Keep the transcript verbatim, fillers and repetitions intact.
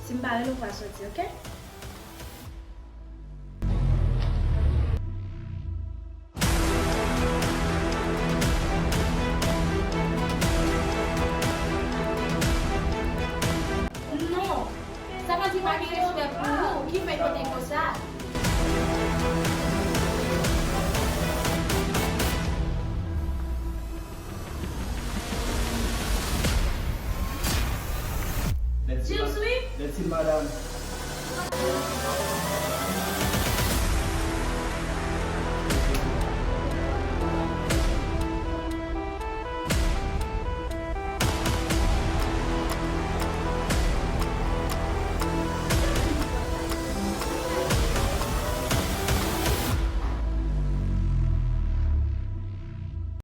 Si m pa rele w, w pral soti, oke? Non! Sa vle di pa gen respè pou ou, ki fè l pote konsa. James, wi. Mèsi, madanm.